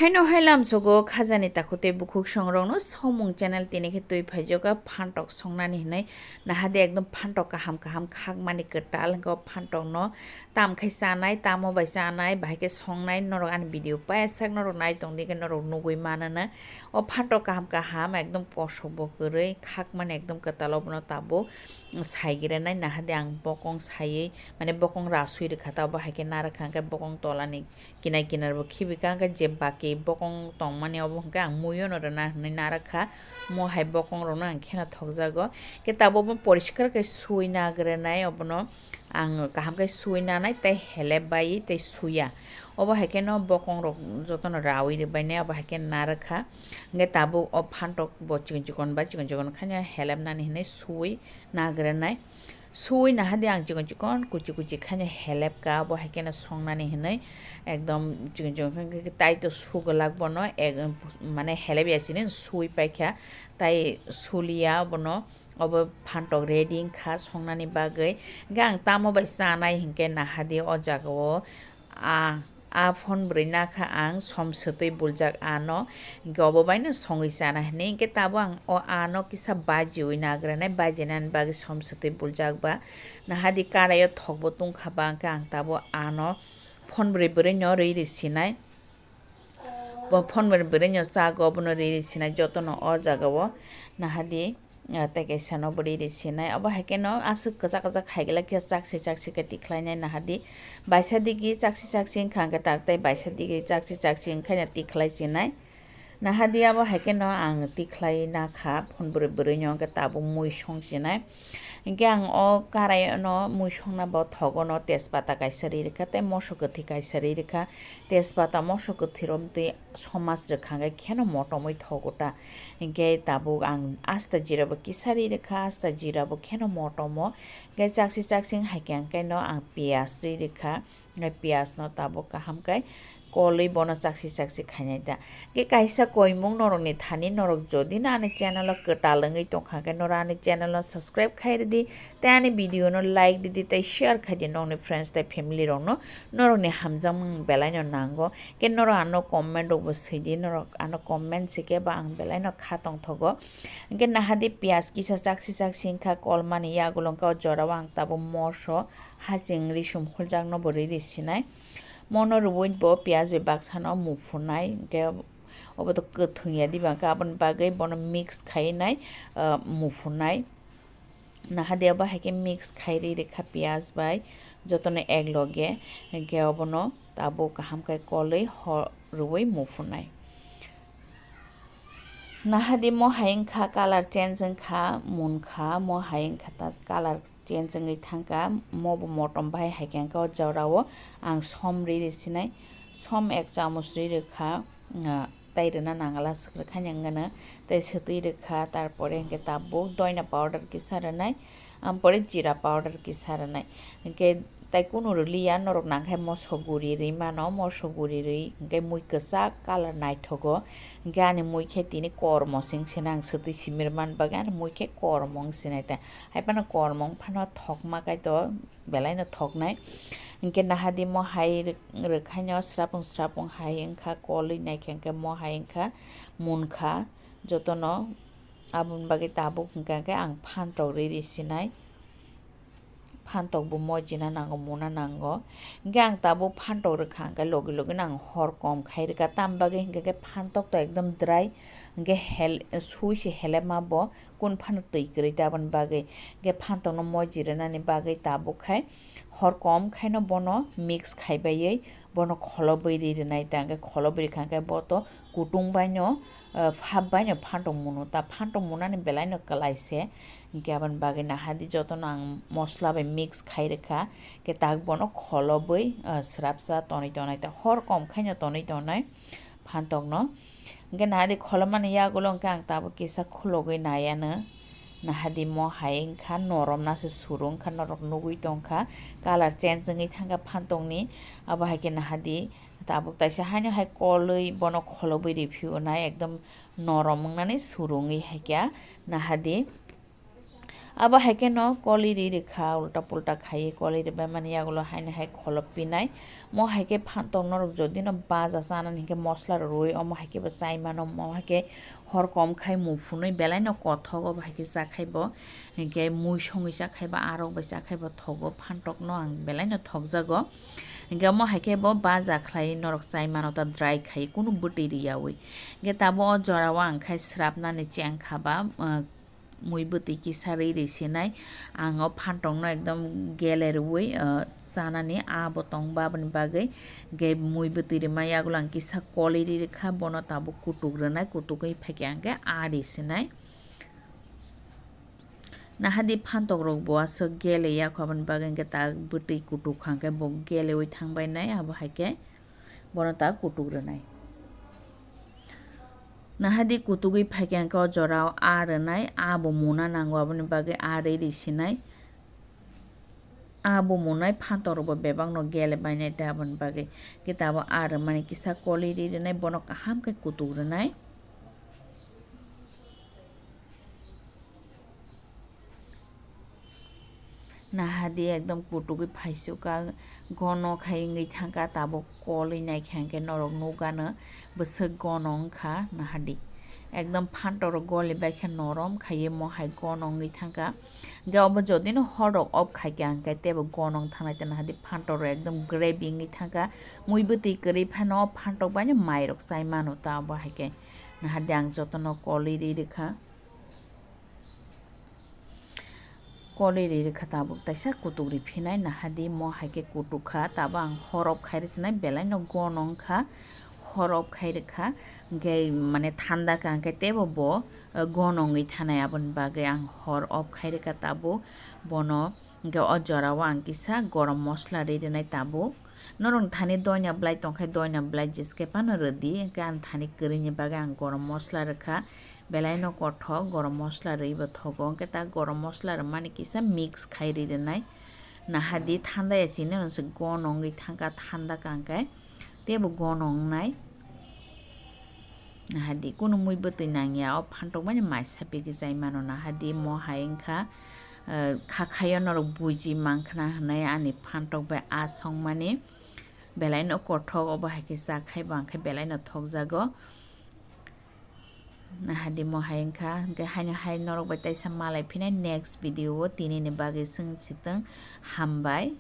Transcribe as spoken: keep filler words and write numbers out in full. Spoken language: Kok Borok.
Haino hai lamsogo khajani takhuk tei bukhuk songrokno Somung channel tini khe twi phaijoka phantok songnani hinwi nahadi ekdom phantok kaham kaham khakmani kwtal hwnkhe o phantokno tam khai chanai, tamo bai chanai, bahai khe songnai norok ani video payasak norok nai tongdi khe norok nugui manana. O phantok kaham kaham ekdom kosok bo kwrwi khakmani ekdom kwtal obono tabuk saigirenai nahadi ang bokong saiwi mane bokong rasui rwkha ta obo hai khe narwkha hwnkhe bokong tolani. Kinai kinai bo khibi ka, hwnkhe je baki bokong tongmani obo hwnkhe ang muiyo no rwna hinwi narwkha. Mo hai bokong rokno ang kheno thokjago. Khe tabuk bo poriskar khe sui nagrenai obono ang kaham khe sui nanai tei helep bai tei suya. Obo hai kheno bokong rok jotono raui rwbainai obo hai khe narwkha. Hwnkhe tabuk o phantok bo chikon chikon bai chikon chikon khaino helep nani hinwi sui nagrenai. Sui nahadi ang chikon chikon kuchi kuchi khaino helep ka, obo hai kheno songnani hinwi ekdom chikon chikon khe tai to su glak bono ek, mane helep ya sini sui paikha, tai suliya obono, obo phantok ready wngkha songnani bagwi. Hwnkhe ang tamo bai chanai hinkhe nahadi o jagao a, a phone bwrwi nakha ang som swtwi buljak ano, hinkhe obo baino songwi chana hinwi hinkhe tabuk ang o ano kisa bajiwi nagranai, bajinani bagwi som swtwi buljak ba. Nahadi karaio thokbo tongkha ba, hinkhe ang tabuk ano phone bwrwi bwrwino rwi rwi sinai. Bo phone bwrwi bwrwino chago, obono rwi rwi sinai jotono o jagao. Nahadi. Ah, tei kaisa no bwrwi rwi sinai. Obo hai kheno aswk kwchak kwchak hai glak khe chak se chak se khe tikhlai nai nahadi. Baisa digi chak se chak se wngkha hwnkhe tak tei baisa digi chak se chak se wngkha na tikhlai sinai. Nahadi abo hai kheno ang tikhlai nakha phone bwrwi bwrwi no hwnkhe tabuk mui song sinai. Hinkhe ang o karai no mui songna bo thogo no tejpata kaisa ri rwkha tei moso kwthwi kaisa ri rwkha. Tejpata moso kwthwi romtwi somaj rwkha hwnkhe kheno motomwi thogo ta. Hinkhe tabuk ang asta jira bo kisa ri rwkha, asta jira bo kheno motomo. Hinkhe chak se chak se wng hai khe ang khe no ang piyaj ri rwkha. Hinkhe piyaj no tabuk kaham khe kolwi bono chak se chak se khainai ta. Hinkhe kaisa koimung norokni thani norok jodi no ani channel o kwtal wngwi tongkha khe norok ani channel no subscribe khai rwdi. Tei ani video no like rwdi tei share khaidi nokni friends tei family rokno norokni hamjakmung belaino nango. Khe norok ano comment rokbo swidi, norok ano comment swikhe ba ang belaino kha tongthogo. Hinkhe nahadi piyaj kisa chak se chak se wngkha kolmani yagulo wngkha o jorao ang tabuk moso haching risum huljakno bo rwi rwi sinai. Mono rwui bo piyaj bai baksano muphunai hinkhe obo to kwthwng ya diba hinkhe aboni bagwi bono mix khai nai, ah, muphunai. Nahadi abo hai khe mix khai ri rwkha piyaj bai jotono ek loge, hinkhe obono tabuk kaham khe kolwi ho rwui muphunai. Nahadi mo hai wngkha colour change wngkha, munkha, mo hai wngkha ta colour change wngwi thangkha, mo bo motom bai hai khe wngkha o jorao ang som ri rwi sinai, som ek chamuch ri rwkha, ah, tai rwna nangala swk rwkha nangano, tai swtwi rwkha, tarpore hinkhe tabuk doina powder kisa rwnai, ampore jira powder kisa rwnai, hinkhe tai kunu rwliya, norok nangkhe moso guri rwi mano, moso guri rwi hinkhe mui kwchak colour naithogo, hinkhe ani mui khe tini kormo se wngse nang swtwi simi rwmani bagwi ani mui khe kormo wngse nai ta, haiphano kormo wngphano thokma kaitor. Belai no thoknai. Hinkhe nahadi mo hai rwk-, rwkhaino srapung srapung hai wngkha, kolwi naikhe hinkhe mo hai wngkha, munkha jotono. Aboni bagwi tabuk hinkha khe ang phantok rwi rwi sinai. Phantok bo mojina nango, muna nango. Hinkhe ang tabuk phantok rwkha hinkhe logi logi no ang hor kom khai rwkha. Tam bagwi hinkhe khe phantok to ekdom dry. Hinkhe hel-, sui se helema bo. Kun phano twi kwrwi ta aboni bagwi. Hinkhe phantok no moji rwnani bagwi tabuk khai hor kom khaino bono mix khai baiwi bono kholobwi ri rwnai ta. Hinkhe kholobwi rwkha hinkhe bo to kutung baino, ah, phap baino phantok muno ta. Phantok munani belai no kwlai se. Hinkhe aboni bagwi nahadi jotono ang mosla bai mix khai rwkha. Hinkhe tak bono kholobwi, ah, swrapsa tonwi tonai ta. Hor kom khaino tonwi tonai phantok no. Hinkhe nahadi kholomani yagulo hinkhe ang tabuk kisa khulogwi naiano. Nahadi mo hai wngkha noromna se suru wngkha norok nugui tongkha. Colour change wngwi thangkha phantok ni. Abo hai khe nahadi tabuk taisa haino hai kolwi bono kholobwi riphiu nai ekdom norom wngnani suru wngwi hai khe nahadi. Abo hai khe no koli ri rikha, ulta pulta khai koli ri bai mani yagulo haino hai kholop pinai. Mo hai khe phantok norok jodi no baja chanani hinkhe mosla rok rwi omo hai khe bo chai mano, mo hai khe hor kom khai mung phunui belai no kothok, obo hai khe cha khai bo hinkhe mui songwi cha khai bo, arok bai cha khai bo thogo, phantok no ang belai no thokjago. Hinkhe omo hai khe bo baja khlai norok chai mano ta dry khai kunu bwtwi riyaui. Hinkhe tabuk o jora o ang khai srapnani cheng kha ba, ah, mui bwtwi kisa ri ri sinai. Ang o phantok no ekdom gele rwui, ah, chanani abo tong ba aboni bagwi. Hinkhe mui bwtwi rima yagulo ang kisa koli ri rikha, bono tabuk kutuk rwnai, kutuk wi phaikhe ang khe a ri sinai. Nahadi phantok rok bo aswk gele yakho aboni bagwi hinkhe ta bwtwi kutuk kha hinkhe bo geleui thangbai nai, abo hai khe bono ta kutuk rwnai. Nahadi kutugwi phaikhe hinkhe o jorao a rwnai, a bo muna nango, aboni bagwi a ri ri sinai. A bo munai phantok rok bo bebak no gele bainai ta, aboni bagwi khe tabuk a rwmani kisa koli ri rwnai, bono kaham khe kutuk rwnai. Nahadi ekdom kutugwi phaisukha, gono khai wngwi thangkha, tabuk kolwi naikha hinkhe norok nukgano bwswk gono wngkha. Nahadi ekdom phantok rok goli baikha, norom khaiwi mo hai gono wngwi thangkha. Hinkhe obo jodi no hor rok off khaikha hinkhe teibo gono wng thangnai ta, nahadi phantok rok ekdom gravy wngwi thangkha, mui bwtwi kwrwi phano o phantok baino mai rok chai mano ta, obo hai khe nahadi ang jotono kolwi ri rwkha. Kolwi ri rwkha tabuk taisa kutuk ri phinai, nahadi mo hai khe kutuk kha, tabuk ang hor off khai rwchinai, belai no gono wngkha, hor off khai rwkha, hinkhe mane thanda kha hinkhe teibo bo, eh, gono wngwi thanai, aboni bagwi ang hor off khai rwkha tabuk bono. Hinkhe o jorao ang kisa gorom mosla ri rwnai tabuk. Norok thani doina bwlai tongkhe doina bwlai jeske phano rwdi, hinkhe ang thani kwrwini bagwi ang gorom mosla rwkha. Belai no kothok gorom mosla rwi bo thogo, hinkhe ta gorom mosla rwmani kisa mix khai ri rwnai. Nahadi thanda ya sini no se gono wngwi thangkha, thanda kha hinkhe teibo gono wngnai. Nahadi kunu mui bwtwi nangya, o phantok mani mai sapigwi chai mano. Nahadi mo hai wngkha, eh, khakhaio norok buji mankhna hwnwi ani phantok bai a songmani. Belai no kothok, obo hai khe cha khai bo ang khe belai no thokjago. Nahadi mo hai wngkha, hinkhe haino hai norok bai taisa malai phinai next video o, tini ni bagwi chwng sitwng, hambai.